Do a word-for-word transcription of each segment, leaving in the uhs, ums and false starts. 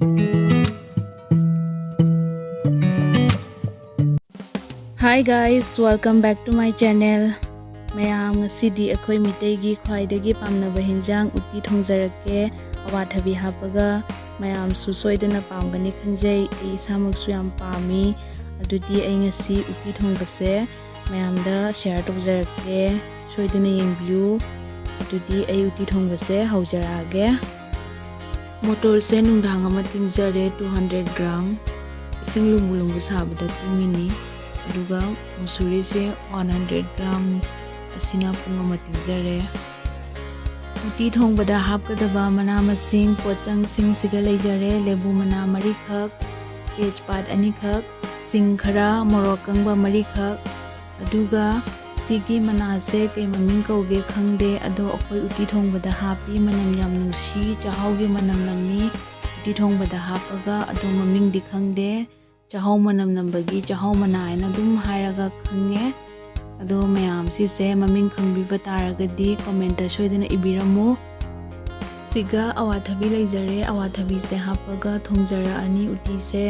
Hi guys, welcome back to my channel. ꯃꯌꯥꯝ, ꯉꯁꯤꯗꯤ ꯑꯩꯈꯣꯏ ꯃꯤꯇꯩꯒꯤ ꯈ꯭ꯋꯥꯏꯗꯒꯤ ꯄꯥꯝꯅꯕ ꯍꯤꯟꯖꯥꯡ ꯎꯇꯤ ꯊꯣꯡꯖꯔꯛꯀꯦ꯫ ꯑꯋꯥꯊꯕꯤ ꯍꯥꯞꯄꯒ꯫ ꯃꯌꯥꯝꯁꯨ ꯁꯣꯏꯗꯅ ꯄꯥꯝꯒꯅꯤ ꯈꯟꯖꯩ꯫ ꯑꯩ ꯏꯁꯥꯃꯛꯁꯨ ꯌꯥꯝ ꯄꯥꯝꯃꯤ꯫ ꯑꯗꯨꯗꯤ ꯑꯩ ꯉꯁꯤ ꯎꯇꯤ ꯊꯣꯡꯕꯁꯦ ꯃꯌꯥꯝꯗ share ꯇꯧꯖꯔꯛꯀꯦ꯫ ꯁꯣꯏꯗꯅ ꯌꯦꯡꯕꯤꯌꯨ꯫ ꯑꯗꯨꯗꯤ ꯑꯩ ꯎꯇꯤ ꯊꯣꯡꯕꯁꯦ ꯍꯧꯖꯔꯛꯑꯒꯦ꯫ ꯃꯣꯇꯣꯔꯁꯦ ꯅꯨꯡꯗꯥꯡ ꯑꯃ ꯇꯤꯡꯖꯔꯦ, two hundred gram꯫ ꯏꯁꯤꯡ ꯂꯨꯝꯕꯨ ꯂꯨꯝꯕꯨ ꯁꯥꯕꯗ ꯇꯤꯡꯉꯤꯅꯤ꯫ ꯑꯗꯨꯒ ꯃꯨꯁꯨꯔꯤꯁꯦ one hundred gram, ꯑꯁꯤꯅ ꯄꯨꯡ ꯑꯃ ꯇꯤꯡꯖꯔꯦ꯫ ꯎꯇꯤ ꯊꯣꯡꯕꯗ ꯍꯥꯞꯀꯗꯕ ꯃꯅꯥ ꯃꯁꯤꯡ ꯄꯣꯠꯆꯪꯁꯤꯡꯁꯤꯒ ꯂꯩꯖꯔꯦ: ꯂꯦꯕꯨ ꯃꯅꯥ ꯃꯔꯤꯈꯛ, ꯇꯦꯖꯄꯥꯠ ꯑꯅꯤꯈꯛ, ꯁꯤꯡ ꯈꯔ, ꯃꯣꯔꯣꯛ ꯑꯀꯪꯕ ꯃꯔꯤꯈꯛ꯫ ꯑꯗꯨꯒ ꯁꯤꯒꯤ ꯃꯅꯥꯁꯦ ꯀꯩ ꯃꯃꯤꯡ ꯀꯧꯒꯦ ꯈꯪꯗꯦ, ꯑꯗꯣ ꯑꯩꯈꯣꯏ ꯎꯇꯤ ꯊꯣꯡꯕꯗ ꯍꯥꯞꯄꯤ꯫ ꯃꯅꯝ ꯌꯥꯝ ꯅꯨꯡꯁꯤ, ꯆꯥꯛꯍꯥꯎꯒꯤ ꯃꯅꯝ ꯅꯝꯃꯤ꯫ ꯎꯇꯤ ꯊꯣꯡꯕꯗ ꯍꯥꯞꯄꯒ, ꯑꯗꯣ ꯃꯃꯤꯡꯗꯤ ꯈꯪꯗꯦ꯫ ꯆꯥꯛꯍꯥꯎ ꯃꯅꯝ ꯅꯝꯕꯒꯤ ꯆꯥꯛꯍꯥꯎ ꯃꯅꯥ ꯍꯥꯏꯅ ꯑꯗꯨꯝ ꯍꯥꯏꯔꯒ ꯈꯪꯉꯦ꯫ ꯑꯗꯣ ꯃꯌꯥꯝ, ꯁꯤꯁꯦ ꯃꯃꯤꯡ ꯈꯪꯕꯤꯕ ꯇꯥꯔꯒꯗꯤ comment ꯁꯣꯏꯗꯅ ꯏꯕꯤꯔꯝꯃꯨ꯫ ꯁꯤꯒ ꯑꯋꯥꯊꯕꯤ ꯂꯩꯖꯔꯦ, ꯑꯋꯥꯊꯕꯤꯁꯦ ꯍꯥꯞꯄꯒ ꯊꯣꯡꯖꯔꯛꯑꯅꯤ ꯎꯇꯤꯁꯦ꯫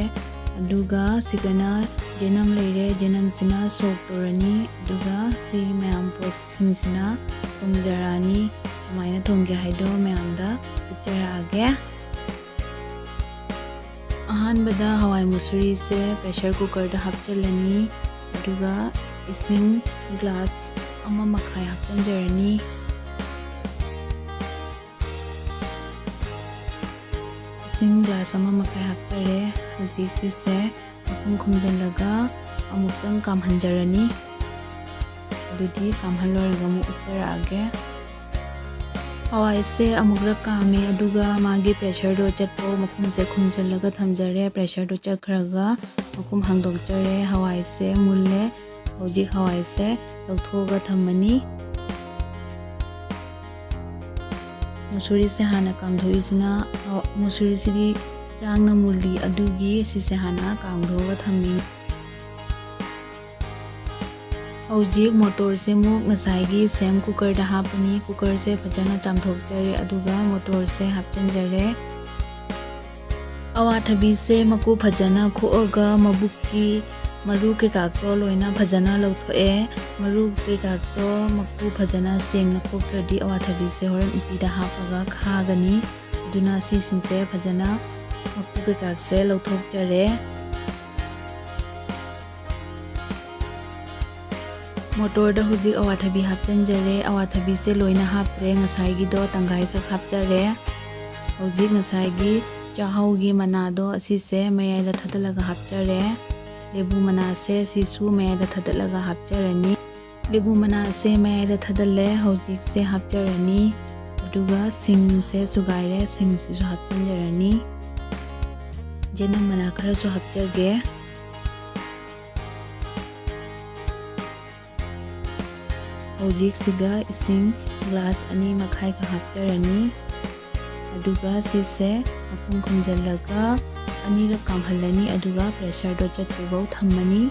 ꯑꯗꯨꯒ ꯁꯤꯒꯅ ꯖꯦꯅꯝ ꯂꯩꯔꯦ, ꯖꯦꯅꯝꯁꯤꯅ soak ꯇꯧꯔꯅꯤ꯫ ꯑꯗꯨꯒ ꯁꯤ ꯃꯌꯥꯝ ꯄꯣꯠꯁꯤꯡꯁꯤꯅ ꯊꯣꯡꯖꯔꯛꯑꯅꯤ꯫ ꯀꯃꯥꯏꯅ ꯊꯣꯡꯒꯦ ꯍꯥꯏꯗꯣ ꯃꯌꯥꯝꯗ ꯎꯠꯆꯔꯛꯑꯒꯦ꯫ ꯑꯍꯥꯟꯕꯗ ꯍꯋꯥꯏ ꯃꯨꯁꯨꯔꯤꯁꯦ pressure cookerꯗ ꯍꯥꯞꯆꯤꯜꯂꯅꯤ꯫ ꯑꯗꯨꯒ ꯏꯁꯤꯡ glass ꯑꯃ ꯃꯈꯥꯏ ꯍꯥꯞꯆꯤꯟꯖꯔꯅꯤ꯫ ꯏꯁꯤꯡ glass ꯑꯃ ꯃꯈꯥꯏ ꯍꯥꯞꯆꯔꯦ꯫ ꯍꯧꯖꯤꯛ ꯁꯤꯁꯦ ꯃꯈꯨꯝ ꯈꯨꯝꯖꯤꯜꯂꯒ ꯑꯃꯨꯛꯇꯪ ꯀꯥꯝꯍꯟꯖꯔꯅꯤ꯫ ꯑꯗꯨꯗꯤ ꯀꯥꯝꯍꯜꯂꯣꯏꯔꯒ ꯑꯃꯨꯛ ꯎꯠꯆꯔꯛꯑꯒꯦ꯫ ꯍꯋꯥꯏꯁꯦ ꯑꯃꯨꯛꯔꯛ ꯀꯥꯝꯃꯦ, ꯑꯗꯨꯒ ꯃꯥꯒꯤ pressureꯗꯣ ꯆꯠꯄ ꯃꯈꯨꯝꯁꯦ ꯈꯨꯝꯖꯤꯜꯂꯒ ꯊꯝꯖꯔꯦ꯫ Pressureꯗꯣ ꯆꯠꯈ꯭ꯔꯒ ꯃꯈꯨꯝ ꯍꯥꯡꯗꯣꯛꯆꯔꯦ꯫ ꯍꯋꯥꯏꯁꯦ ꯃꯨꯜꯂꯦ꯫ ꯍꯧꯖꯤꯛ ꯍꯋꯥꯏꯁꯦ ꯂꯧꯊꯣꯛꯑꯒ ꯊꯝꯃꯅꯤ꯫ ꯃꯨꯁꯨꯔꯤꯁꯦ ꯍꯥꯟꯅ ꯀꯥꯝꯊꯣꯛꯏꯁꯤꯅ, ꯑ, ꯃꯨꯁꯨꯔꯤꯁꯤꯗꯤ ꯆꯥꯡꯅ ꯃꯨꯜꯂꯤ, ꯑꯗꯨꯒꯤ ꯁꯤꯁꯦ ꯍꯥꯟꯅ ꯀꯥꯝꯊꯣꯛꯑꯒ ꯊꯝꯃꯤ꯫ ꯍꯧꯖꯤꯛ ꯃꯣꯇꯣꯔꯁꯦ ꯑꯃꯨꯛ ꯉꯁꯥꯏꯒꯤ same cookerꯗ ꯍꯥꯞꯄꯅꯤ꯫ Cookerꯁꯦ ꯐꯖꯅ ꯆꯥꯝꯊꯣꯛꯆꯔꯦ, ꯑꯗꯨꯒ ꯃꯣꯇꯣꯔꯁꯦ ꯍꯥꯞꯆꯤꯟꯖꯔꯦ꯫ ꯑꯋꯥꯊꯕꯤꯁꯦ ꯃꯀꯨ ꯐꯖꯅ ꯈꯣꯛꯑꯒ ꯃꯕꯨꯛꯀꯤ ꯃꯔꯨ ꯀꯩꯀꯥꯇꯣ ꯂꯣꯏꯅ ꯐꯖꯅ ꯂꯧꯊꯣꯛꯑꯦ꯫ ꯃꯔꯨ ꯀꯩꯀꯥꯇꯣ ꯃꯀꯨ ꯐꯖꯅ ꯁꯦꯡꯅ ꯈꯣꯛꯇ꯭ꯔꯗꯤ ꯑꯋꯥꯊꯕꯤꯁꯦ ꯍꯣꯔꯦꯟ ꯎꯇꯤꯗ ꯍꯥꯞꯄꯒ ꯈꯥꯒꯅꯤ꯫ ꯑꯗꯨꯅ ꯁꯤꯁꯤꯡꯁꯦ ꯐꯖꯅ ꯃꯀꯨ ꯀꯩꯀꯥꯁꯦ ꯂꯧꯊꯣꯛꯆꯔꯦ꯫ ꯃꯣꯇꯣꯔꯗ ꯍꯧꯖꯤꯛ ꯑꯋꯥꯊꯕꯤ ꯍꯥꯞꯆꯤꯟꯖꯔꯦ꯫ ꯑꯋꯥꯊꯕꯤꯁꯦ ꯂꯣꯏꯅ ꯍꯥꯞꯇ꯭ꯔꯦ, ꯉꯁꯥꯏꯒꯤꯗꯣ ꯇꯪꯈꯥꯏꯈꯛ ꯍꯥꯞꯆꯔꯦ꯫ ꯍꯧꯖꯤꯛ ꯉꯁꯥꯏꯒꯤ ꯆꯥꯛꯍꯧꯒꯤ ꯃꯅꯥꯗꯣ ꯑꯁꯤꯁꯦ ꯃꯌꯥꯏꯗ ꯊꯥꯗꯠꯂꯒ ꯍꯥꯞꯆꯔꯦ꯫ ꯂꯦꯕꯨ ꯃꯅꯥꯁꯦ ꯁꯤꯁꯨ ꯃꯌꯥꯏꯗ ꯊꯥꯗꯠꯂꯒ ꯍꯥꯞꯆꯔꯅꯤ꯫ ꯂꯦꯕꯨ ꯃꯅꯥꯁꯦ ꯃꯌꯥꯏꯗ ꯊꯥꯗꯠꯂꯦ꯫ ꯍꯧꯖꯤꯛꯁꯦ ꯍꯥꯞꯆꯔꯅꯤ꯫ ꯑꯗꯨꯒ ꯁꯤꯡꯁꯦ ꯁꯨꯒꯥꯏꯔꯦ, ꯁꯤꯡꯁꯤꯁꯨ ꯍꯥꯞꯆꯤꯟꯖꯔꯅꯤ꯫ ꯌꯦꯅꯝ ꯃꯅꯥ ꯈꯔꯁꯨ ꯍꯥꯞꯆꯒꯦ꯫ ꯍꯧꯖꯤꯛꯁꯤꯗ ꯏꯁꯤꯡ ꯒ꯭ꯂꯥꯁ ꯑꯅꯤ ꯃꯈꯥꯏꯒ ꯍꯥꯞꯆꯔꯅꯤ꯫ ꯑꯗꯨꯒ ꯁꯤꯁꯦ ꯃꯈꯨꯝ ꯈꯨꯝꯖꯤꯜꯂꯒ ꯑꯅꯤꯔꯛ ꯀꯥꯝꯍꯜꯂꯅꯤ꯫ ꯑꯗꯨꯒ ꯄ꯭ꯔꯦꯁꯔꯗꯣ ꯆꯠꯇ꯭ꯔꯤꯐꯥꯎ ꯊꯝꯃꯅꯤ꯫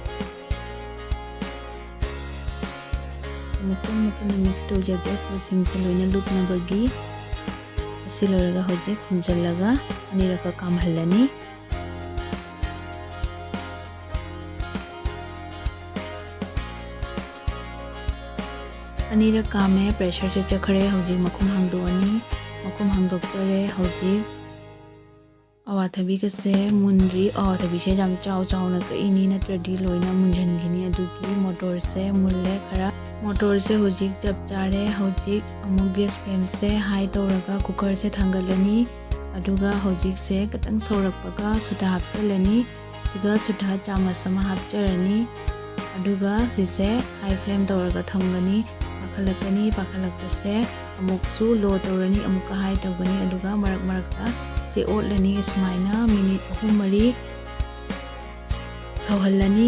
ꯑꯃꯨꯛꯇꯪ ꯃꯈꯨꯝꯅ ꯃꯤꯛꯁ ꯇꯧꯖꯒꯦ, ꯄꯣꯠꯁꯤꯡꯁꯦ ꯂꯣꯏꯅ ꯂꯨꯞꯅꯕꯒꯤ꯫ ꯑꯁꯤ ꯂꯣꯏꯔꯒ ꯍꯧꯖꯤꯛ ꯈꯨꯝꯖꯤꯜꯂꯒ ꯑꯅꯤꯔꯛꯀ ꯀꯥꯝꯍꯜꯂꯅꯤ꯫ ꯑꯅꯤꯔꯛ ꯀꯥꯝꯃꯦ, ꯄ꯭ꯔꯦꯁꯔꯁꯦ ꯆꯠꯈ꯭ꯔꯦ꯫ ꯍꯧꯖꯤꯛ ꯃꯈꯨꯝ ꯍꯥꯡꯗꯣꯛꯑꯅꯤ꯫ ꯃꯈꯨꯝ ꯍꯥꯡꯗꯣꯛꯇꯣꯔꯦ꯫ ꯍꯧꯖꯤꯛ ꯑꯋꯥꯊꯕꯤꯒꯁꯦ ꯃꯨꯟꯗ꯭ꯔꯤ꯫ ꯑꯋꯥꯊꯕꯤꯁꯦ ꯌꯥꯝ ꯆꯥꯎ ꯆꯥꯎꯅ ꯀꯛꯏꯅꯤ, ꯅꯠꯇ꯭ꯔꯗꯤ ꯂꯣꯏꯅ ꯃꯨꯟꯖꯟꯈꯤꯅꯤ꯫ ꯑꯗꯨꯒꯤ ꯃꯣꯇꯣꯔꯁꯦ ꯃꯨꯜꯂꯦ ꯈꯔ꯫ ꯃꯣꯇꯣꯔꯁꯦ ꯍꯧꯖꯤꯛ ꯆꯞ ꯆꯥꯔꯦ꯫ ꯍꯧꯖꯤꯛ ꯑꯃꯨꯛ ꯒ꯭ꯌꯥꯁ ꯐ꯭ꯂꯦꯝꯁꯦ ꯍꯥꯏ ꯇꯧꯔꯒ ꯀꯨꯀꯔꯁꯦ ꯊꯥꯡꯒꯠꯂꯅꯤ꯫ ꯑꯗꯨꯒ ꯍꯧꯖꯤꯛꯁꯦ ꯈꯤꯇꯪ ꯁꯧꯔꯛꯄꯒ ꯁꯨꯗꯥ ꯍꯥꯞꯆꯤꯜꯂꯅꯤ꯫ ꯁꯤꯒ ꯁꯨꯗꯥ ꯆꯥꯃꯁ ꯑꯃ ꯍꯥꯞꯆꯔꯅꯤ꯫ ꯑꯗꯨꯒ ꯁꯤꯁꯦ ꯍꯥꯏ ꯐ꯭ꯂꯦꯝ ꯇꯧꯔꯒ ꯊꯝꯒꯅꯤ꯫ ꯄꯥꯈꯠꯂꯛꯀꯅꯤ꯫ ꯄꯥꯈꯠꯂꯛꯄꯁꯦ ꯑꯃꯨꯛꯁꯨ ꯂꯣ ꯇꯧꯔꯅꯤ, ꯑꯃꯨꯛꯀ ꯍꯥꯏ ꯇꯧꯒꯅꯤ꯫ ꯑꯗꯨꯒ ꯃꯔꯛ ꯃꯔꯛꯇ ꯁꯤ ꯑꯣꯠꯂꯅꯤ꯫ ꯑꯁꯨꯃꯥꯏꯅ ꯃꯤꯅꯤꯠ ꯑꯍꯨꯝ ꯃꯔꯤ ꯁꯧꯍꯜꯂꯅꯤ꯫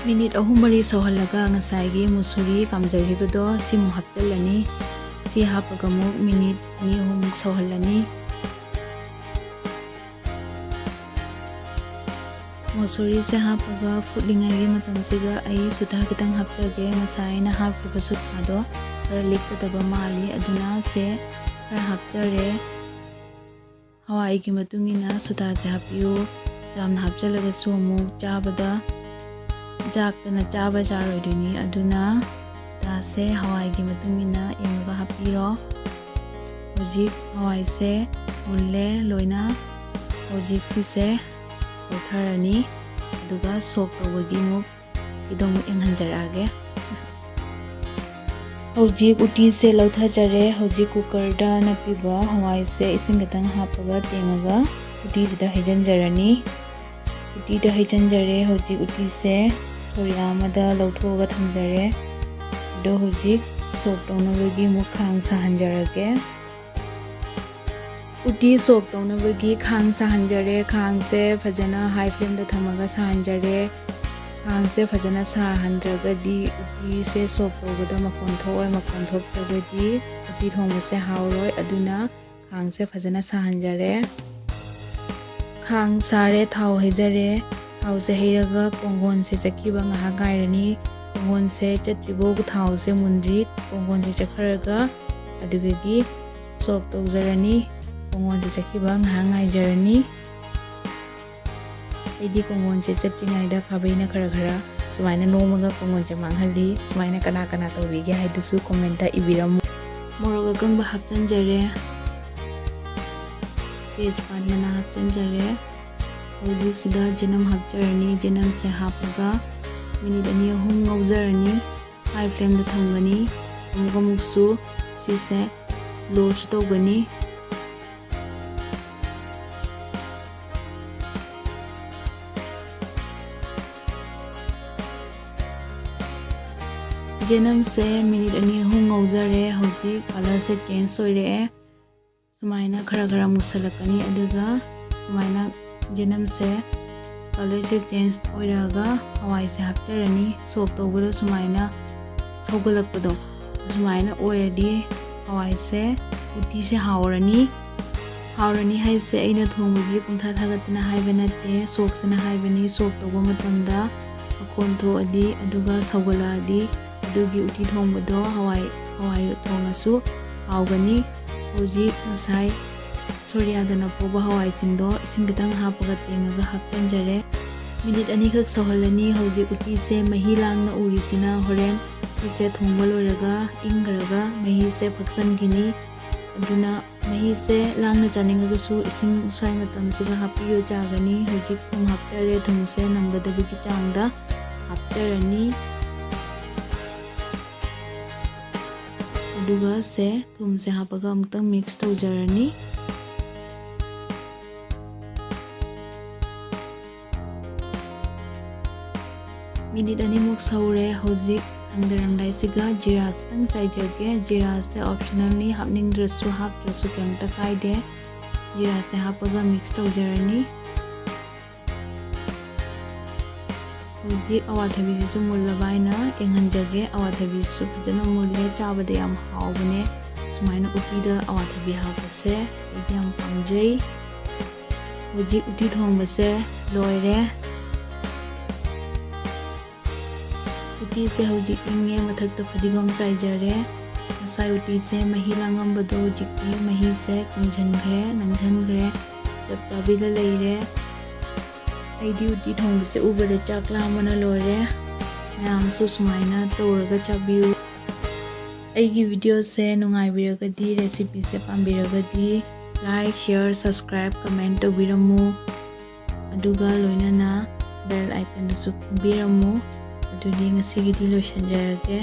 ꯃꯤꯅꯤꯠ ꯑꯍꯨꯝ ꯃꯔꯤ ꯁꯧꯍꯜꯂꯒ ꯉꯁꯥꯏꯒꯤ ꯃꯨꯁꯨꯔꯤ ꯀꯥꯝꯖꯈꯤꯕꯗꯣ ꯁꯤꯃꯨꯛ ꯍꯥꯞꯆꯤꯜꯂꯅꯤ꯫ ꯁꯤ ꯍꯥꯞꯄꯒ ꯑꯃꯨꯛ ꯃꯤꯅꯤꯠ ꯑꯅꯤ ꯑꯍꯨꯝꯃꯨꯛ ꯁꯧꯍꯜꯂꯅꯤ꯫ ꯃꯨꯁꯨꯔꯤꯁꯦ ꯍꯥꯞꯄꯒ ꯐꯨꯠꯂꯤꯉꯩꯒꯤ ꯃꯇꯝꯁꯤꯗ ꯑꯩ ꯁꯨꯗꯥ ꯈꯤꯇꯪ ꯍꯥꯞꯆꯒꯦ꯫ ꯉꯁꯥꯏ ꯑꯩꯅ ꯍꯥꯞꯈꯤꯕ ꯁꯨꯗꯥꯗꯣ ꯈꯔ ꯂꯤꯛꯀꯗꯕ ꯃꯥꯜꯂꯤ, ꯑꯗꯨꯅ ꯁꯦ ꯈꯔ ꯍꯥꯞꯆꯔꯦ꯫ ꯍꯋꯥꯏꯒꯤ ꯃꯇꯨꯡ ꯏꯟꯅ ꯁꯨꯇꯥꯁꯦ ꯍꯥꯞꯄꯤꯌꯨ꯫ ꯌꯥꯝꯅ ꯍꯥꯞꯆꯤꯜꯂꯒꯁꯨ ꯑꯃꯨꯛ ꯆꯥꯕꯗ ꯆꯥꯛꯇꯅ ꯆꯥꯕ ꯌꯥꯔꯣꯏꯗꯣꯏꯅꯤ꯫ ꯑꯗꯨꯅ ꯁꯨꯇꯥꯁꯦ ꯍꯋꯥꯏꯒꯤ ꯃꯇꯨꯡ ꯏꯟꯅ ꯌꯦꯡꯉꯒ ꯍꯥꯞꯄꯤꯔꯣ꯫ ꯍꯧꯖꯤꯛ ꯍꯋꯥꯏꯁꯦ ꯃꯨꯜꯂꯦ ꯂꯣꯏꯅ꯫ ꯍꯧꯖꯤꯛ ꯁꯤꯁꯦ ꯂꯧꯊꯔꯅꯤ꯫ ꯑꯗꯨꯒ ꯁꯣꯛ ꯇꯧꯕꯒꯤ ꯑꯃꯨꯛ ꯏꯗꯣ ꯑꯃꯨꯛ ꯌꯦꯡꯍꯟꯖꯔꯛꯑꯒꯦ꯫ ꯍꯧꯖꯤꯛ ꯎꯇꯤꯁꯦ ꯂꯧꯊꯖꯔꯦ꯫ ꯍꯧꯖꯤꯛ ꯀꯨꯀꯔꯗ ꯅꯞꯄꯤꯕ ꯍꯋꯥꯏꯁꯦ ꯏꯁꯤꯡ ꯈꯤꯇꯪ ꯍꯥꯞꯄꯒ ꯇꯦꯡꯉꯒ ꯎꯇꯤꯁꯤꯗ ꯍꯩꯖꯤꯟꯖꯔꯅꯤ꯫ ꯎꯇꯤꯗ ꯍꯩꯖꯤꯟꯖꯔꯦ꯫ ꯍꯧꯖꯤꯛ ꯎꯇꯤꯁꯦ ꯁꯣꯔꯤꯌꯥ ꯑꯃꯗ ꯂꯧꯊꯣꯛꯑꯒ ꯊꯝꯖꯔꯦ꯫ ꯑꯗꯣ ꯍꯧꯖꯤꯛ ꯁꯣꯛ ꯇꯧꯅꯕꯒꯤ ꯑꯃꯨꯛ ꯈꯥꯡ ꯁꯥꯍꯟꯖꯔꯒꯦ꯫ ꯎꯇꯤ ꯁꯣꯛ ꯇꯧꯅꯕꯒꯤ ꯈꯥꯡ ꯁꯥꯍꯟꯖꯔꯦ꯫ ꯈꯥꯡꯁꯦ ꯐꯖꯅ ꯍꯥꯏ ꯐ꯭ꯂꯦꯝꯗ ꯊꯝꯃꯒ ꯁꯥꯍꯟꯖꯔꯦ꯫ ꯈꯥꯡꯁꯦ ꯐꯖꯅ ꯁꯥꯍꯟꯗ꯭ꯔꯒꯗꯤ ꯎꯇꯤꯁꯦ ꯁꯣꯛ ꯇꯧꯕꯗ ꯃꯈꯣꯟ ꯊꯣꯛꯑꯣꯏ꯫ ꯃꯈꯣꯟ ꯊꯣꯛꯇ꯭ꯔꯒꯗꯤ ꯎꯇꯤ ꯊꯣꯡꯕꯁꯦ ꯍꯥꯎꯔꯣꯏ꯫ ꯑꯗꯨꯅ ꯈꯥꯡꯁꯦ ꯐꯖꯅ ꯁꯥꯍꯟꯖꯔꯦ꯫ ꯈꯥꯡ ꯁꯥꯔꯦ, ꯊꯥꯎ ꯍꯩꯖꯔꯦ꯫ ꯊꯥꯎꯁꯦ ꯍꯩꯔꯒ ꯀꯣꯡꯒꯣꯟꯁꯦ ꯆꯠꯈꯤꯕ ꯉꯥꯏꯍꯥꯛ ꯉꯥꯏꯔꯅꯤ꯫ ꯀꯣꯡꯒꯣꯟꯁꯦ ꯆꯠꯇ꯭ꯔꯤꯐꯥꯎ ꯊꯥꯎꯁꯦ ꯃꯨꯟꯗ꯭ꯔꯤ꯫ ꯀꯣꯡꯒꯣꯟꯁꯦ ꯆꯠꯈ꯭ꯔꯒ ꯑꯗꯨꯗꯒꯤ ꯁꯣꯛ ꯇꯧꯖꯔꯅꯤ꯫ ꯀꯣꯡꯒꯣꯟꯁꯦ ꯆꯠꯈꯤꯕ ꯉꯥꯏꯍꯥꯛ ꯉꯥꯏꯖꯔꯅꯤ꯫ ꯑꯩꯗꯤ ꯀꯣꯡꯒꯣꯟꯁꯦ ꯆꯠꯇ꯭ꯔꯤꯉꯩꯗ ꯈꯥꯕꯩꯅ ꯈꯔ ꯈꯔ ꯁꯨꯃꯥꯏꯅ ꯅꯣꯝꯃꯒ ꯀꯣꯡꯒꯣꯟꯁꯦ ꯃꯥꯡꯍꯜꯂꯤ꯫ ꯁꯨꯃꯥꯏꯅ ꯀꯅꯥ ꯀꯅꯥ ꯇꯧꯕꯤꯒꯦ ꯍꯥꯏꯗꯨꯁꯨ ꯀꯣꯃꯦꯟꯇ ꯏꯕꯤꯔꯝꯃꯨ꯫ ꯃꯣꯔꯣꯛ ꯑꯀꯪꯕ ꯍꯥꯞꯆꯤꯟꯖꯔꯦ꯫ ꯇꯦꯖꯄꯥꯠ ꯃꯅꯥ ꯍꯥꯞꯆꯤꯟꯖꯔꯦ꯫ ꯍꯧꯖꯤꯛꯁꯤꯗ ꯆꯦꯅꯝ ꯍꯥꯞꯆꯔꯅꯤ꯫ ꯆꯦꯅꯝꯁꯦ ꯍꯥꯞꯄꯒ ꯃꯤꯅꯤꯠ ꯑꯅꯤ ꯑꯍꯨꯝ ꯉꯧꯖꯔꯅꯤ꯫ ꯍꯥꯏ ꯐ꯭ꯂꯦꯝꯗ ꯊꯝꯒꯅꯤ꯫ ꯑꯃꯨꯛ ꯑꯃꯨꯛꯁꯨ ꯁꯤꯁꯦ ꯂꯣꯁꯨ ꯇꯧꯒꯅꯤ꯫ ꯆꯦꯅꯝꯁꯦ ꯃꯤꯅꯤꯠ ꯑꯅꯤ ꯑꯍꯨꯝ ꯉꯧꯖꯔꯦ꯫ ꯍꯧꯖꯤꯛ ꯀꯂꯔꯁꯦ ꯆꯦꯟꯖ ꯑꯣꯏꯔꯛꯑꯦ꯫ ꯁꯨꯃꯥꯏꯅ ꯈꯔ ꯈꯔ ꯃꯨꯁꯜꯂꯛꯀꯅꯤ꯫ ꯑꯗꯨꯒ ꯁꯨꯃꯥꯏꯅ ꯆꯦꯅꯝꯁꯦ ꯀꯂꯔꯁꯦ ꯆꯦꯟꯖ ꯑꯣꯏꯔꯛꯑꯒ ꯍꯋꯥꯏꯁꯦ ꯍꯥꯞꯆꯔꯅꯤ꯫ ꯁꯣꯛ ꯇꯧꯕꯗꯣ ꯁꯨꯃꯥꯏꯅ ꯁꯧꯒꯠꯂꯛꯄꯗꯣ ꯁꯨꯃꯥꯏꯅ ꯑꯣꯏꯔꯗꯤ ꯍꯋꯥꯏꯁꯦ, ꯎꯇꯤꯁꯦ ꯍꯥꯎꯔꯅꯤ꯫ ꯍꯥꯎꯔꯅꯤ ꯍꯥꯏꯁꯦ ꯑꯩꯅ ꯊꯣꯡꯕꯒꯤ ꯄꯨꯡꯊꯥ ꯊꯥꯒꯠꯇꯅ ꯍꯥꯏꯕ ꯅꯠꯇꯦ, ꯁꯣꯛꯁꯤꯅ ꯍꯥꯏꯕꯅꯤ꯫ ꯁꯣꯛ ꯇꯧꯕ ꯃꯇꯝꯗ ꯃꯈꯣꯟ ꯊꯣꯛꯑꯗꯤ ꯑꯗꯨꯒ ꯁꯧꯒꯠꯂꯛꯑꯗꯤ ꯑꯗꯨꯒꯤ ꯎꯇꯤ ꯊꯣꯡꯕꯗꯣ ꯍꯋꯥꯏ, ꯍꯋꯥꯏ ꯊꯣꯡꯉꯁꯨ ꯍꯥꯎꯒꯅꯤ꯫ ꯍꯧꯖꯤꯛ ꯉꯁꯥꯏ ꯁꯣꯔꯤꯌꯥꯗꯅ ꯄꯣꯕ ꯍꯋꯥꯏꯁꯤꯡꯗꯣ ꯏꯁꯤꯡ ꯈꯤꯇꯪ ꯍꯥꯞꯄꯒ ꯇꯦꯡꯉꯒ ꯍꯥꯞꯆꯤꯟꯖꯔꯦ꯫ ꯃꯤꯅꯤꯠ ꯑꯅꯤꯈꯛ ꯁꯧꯍꯜꯂꯅꯤ꯫ ꯍꯧꯖꯤꯛ ꯎꯇꯤꯁꯦ ꯃꯍꯤ ꯂꯥꯡꯅ ꯎꯔꯤꯁꯤꯅ ꯍꯣꯔꯦꯟ ꯁꯤꯁꯦ ꯊꯣꯡꯕ ꯂꯣꯏꯔꯒ ꯏꯪꯈ꯭ꯔꯒ ꯃꯍꯤꯁꯦ ꯐꯛꯆꯟꯈꯤꯅꯤ꯫ ꯑꯗꯨꯅ ꯃꯍꯤꯁꯦ ꯂꯥꯡꯅ ꯆꯥꯅꯤꯡꯉꯒꯁꯨ ꯏꯁꯤꯡ ꯁ꯭ꯋꯥꯏ ꯃꯇꯝꯁꯤꯗ ꯍꯥꯞꯄꯤꯌꯨ ꯆꯥꯒꯅꯤ꯫ ꯍꯧꯖꯤꯛ ꯊꯨꯝ ꯍꯥꯞꯆꯔꯦ꯫ ꯊꯨꯝꯁꯦ ꯅꯝꯒꯗꯕꯒꯤ ꯆꯥꯡꯗ ꯍꯥꯞꯆꯔꯅꯤ꯫ ꯑꯗꯨꯒ ꯁꯦ ꯊꯨꯝꯁꯦ ꯍꯥꯞꯄꯒ ꯑꯃꯨꯛꯇꯪ ꯃꯤꯛꯁ ꯇꯧꯖꯔꯅꯤ꯫ ꯃꯤꯅꯤꯠ ꯑꯅꯤꯃꯨꯛ ꯁꯧꯔꯦ꯫ ꯍꯧꯖꯤꯛ ꯊꯥꯡꯗꯔꯝꯗꯥꯏꯁꯤꯒ ꯖꯤꯔꯥ ꯈꯤꯇꯪ ꯆꯥꯏꯖꯒꯦ꯫ ꯖꯤꯔꯥꯁꯦ ꯑꯣꯞꯁꯅꯦꯜꯅꯤ, ꯍꯥꯞꯅꯤꯡꯗ꯭ꯔꯁꯨ ꯍꯥꯞꯇ꯭ꯔꯁꯨ ꯀꯩꯝꯇ ꯀꯥꯏꯗꯦ꯫ ꯖꯤꯔꯥꯁꯦ ꯍꯥꯞꯄꯒ ꯃꯤꯛꯁ ꯇꯧꯖꯔꯅꯤ꯫ ꯍꯧꯖꯤꯛ ꯑꯋꯥꯊꯕꯤꯁꯤꯁꯨ ꯃꯨꯜꯂꯕ ꯍꯥꯏꯅ ꯌꯦꯡꯍꯟꯖꯒꯦ꯫ ꯑꯋꯥꯊꯕꯤꯁꯨ ꯐꯖꯅ ꯃꯨꯜꯂꯦ, ꯆꯥꯕꯗ ꯌꯥꯝ ꯍꯥꯎꯕꯅꯦ꯫ ꯁꯨꯃꯥꯏꯅ ꯎꯇꯤꯗ ꯑꯋꯥꯊꯕꯤ ꯍꯥꯞꯄꯁꯦ ꯑꯩꯗꯤ ꯌꯥꯝ ꯄꯥꯝꯖꯩ꯫ ꯍꯧꯖꯤꯛ ꯎꯇꯤ ꯊꯣꯡꯕꯁꯦ ꯂꯣꯏꯔꯦ꯫ ꯎꯇꯤꯁꯦ ꯍꯧꯖꯤꯛ ꯏꯪꯉꯦ, ꯃꯊꯛꯇ ꯐꯗꯤꯒꯣꯝ ꯆꯥꯏꯖꯔꯦ꯫ ꯉꯁꯥꯏ ꯎꯇꯤꯁꯦ ꯃꯍꯤ ꯂꯥꯡꯉꯝꯕꯗꯣ ꯍꯧꯖꯤꯛꯇꯤ ꯃꯍꯤꯁꯦ ꯀꯪꯁꯤꯟꯈ꯭ꯔꯦ, ꯅꯪꯁꯤꯟꯈ꯭ꯔꯦ, ꯆꯞ ꯆꯥꯕꯤꯗ ꯂꯩꯔꯦ꯫ ꯑꯩꯗꯤ ꯎꯇꯤ ꯊꯣꯡꯕꯁꯦ ꯎꯕꯗ ꯆꯥꯛ ꯂꯥꯝꯕꯅ ꯂꯣꯏꯔꯦ꯫ ꯃꯌꯥꯝꯁꯨ ꯁꯨꯃꯥꯏꯅ ꯇꯧꯔꯒ ꯆꯥꯕꯤꯌꯨ꯫ ꯑꯩꯒꯤ ꯚꯤꯗꯤꯑꯣꯁꯦ ꯅꯨꯡꯉꯥꯏꯕꯤꯔꯒꯗꯤ, ꯔꯦꯁꯤꯄꯤꯁꯦ ꯄꯥꯝꯕꯤꯔꯒꯗꯤ, like, share, subscribe, comment ꯇꯧꯕꯤꯔꯝꯃꯨ꯫ ꯑꯗꯨꯒ ꯂꯣꯏꯅꯅ bell iconꯗꯨꯁꯨ ꯈꯤꯡꯕꯤꯔꯝꯃꯨ꯫ ꯑꯗꯨꯗꯤ ꯉꯁꯤꯒꯤꯗꯤ ꯂꯣꯏꯁꯤꯟꯖꯔꯒꯦ꯫